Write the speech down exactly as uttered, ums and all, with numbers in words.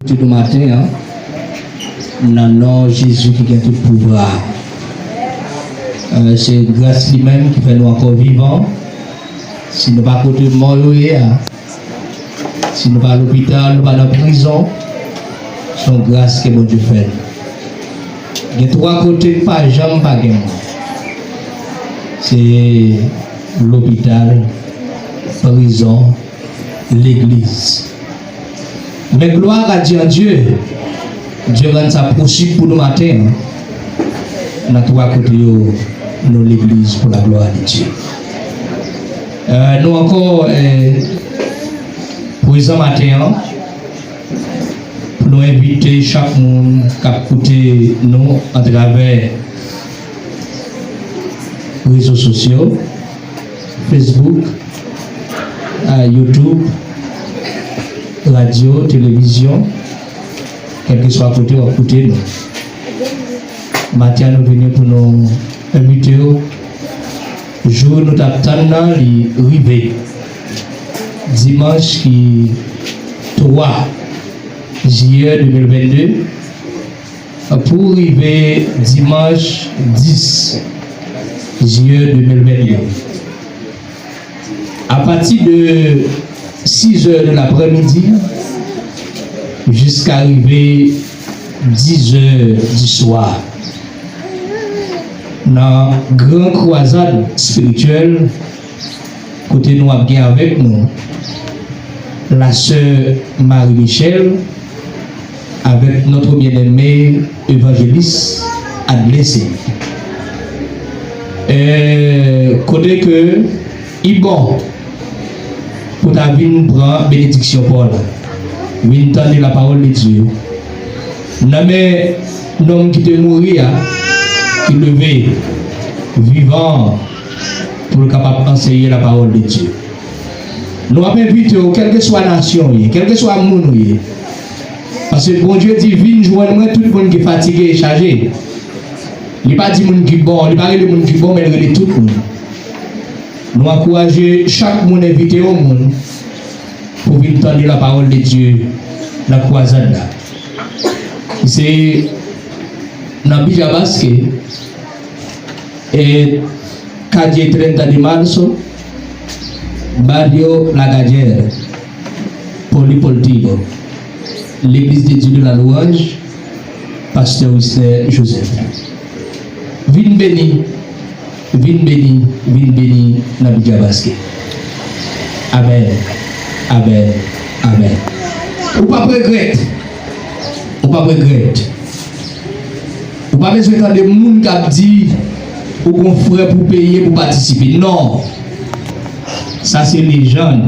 Sirtou maten an, nan non Jezi ki gen tout pouvwa. Eh, se gras li menm ki fè nou ankò vivan. Si nou pa kote mò yo ye a, si nou pa lopital, nou pa nan prizon, se yon gras ke Bondye fè nou. Gen twa kote k pa janm pa gen mò. Se lopital, prizon, legliz. Men gloire à Dieu, Dye rann sa posib pou nou maten an. Nan twa kote yo, nou legliz pour la gloire de Dieu. Eh, nou ankò, eh, prezan maten an pou nou envite chak moun k ap koute nou atravè rezo sosyo, Facebook, eh, YouTube, radyo, televizyon, kèlkeswa kote w ap koute nou. Maten an, nou vini pou nou envite w. Jou nou t ap tann nan, li rive. Dimanch ki twa jiyè de mil vennde, pou rive dimanch dis jiyè de mil vennde. A pati de sizè de laprèmidi jiska rive dizè di swa, nan gran kwazad espirityèl, kote nou ap gen avèk nou la sè Marie Michel avèk notre bien-aimé évangéliste Adley Sey. Eh, kote ke li bon pou ta vin pran benediksyon pa w la, vin tande la parole de Dieu nan men nonm ki te mouri a, ki leve vivan pou l kapab anseye la parole de Dieu. Nou ap envite w, kèlkeswa nasyon w ye, kèlkeswa moun ou ye, paske Bondye di, vin jwenn mwen, tout moun ki fatige e chaje. Li pa di moun ki bon, li pa rele moun ki bon, men l rele tout moun. Nou ankouraje chak moun envite yon moun pou vin tande la parole de Dieu nan kwazad la. Se nan Bijabaske, e calle treinta de Marzo, barrio La Gallera, Polipolitico, l'Église de Dieu de la Louange, pastè Wisner Joseph. Vin beni, vin beni, vin beni nan Bijabaske. Amèn, amèn, amèn. Ou p ap regrèt, ou p ap regrèt. Ou pa bezwen tande moun k ap di ou gon frè pou peye pou patisipe. Non. Sa se lejann.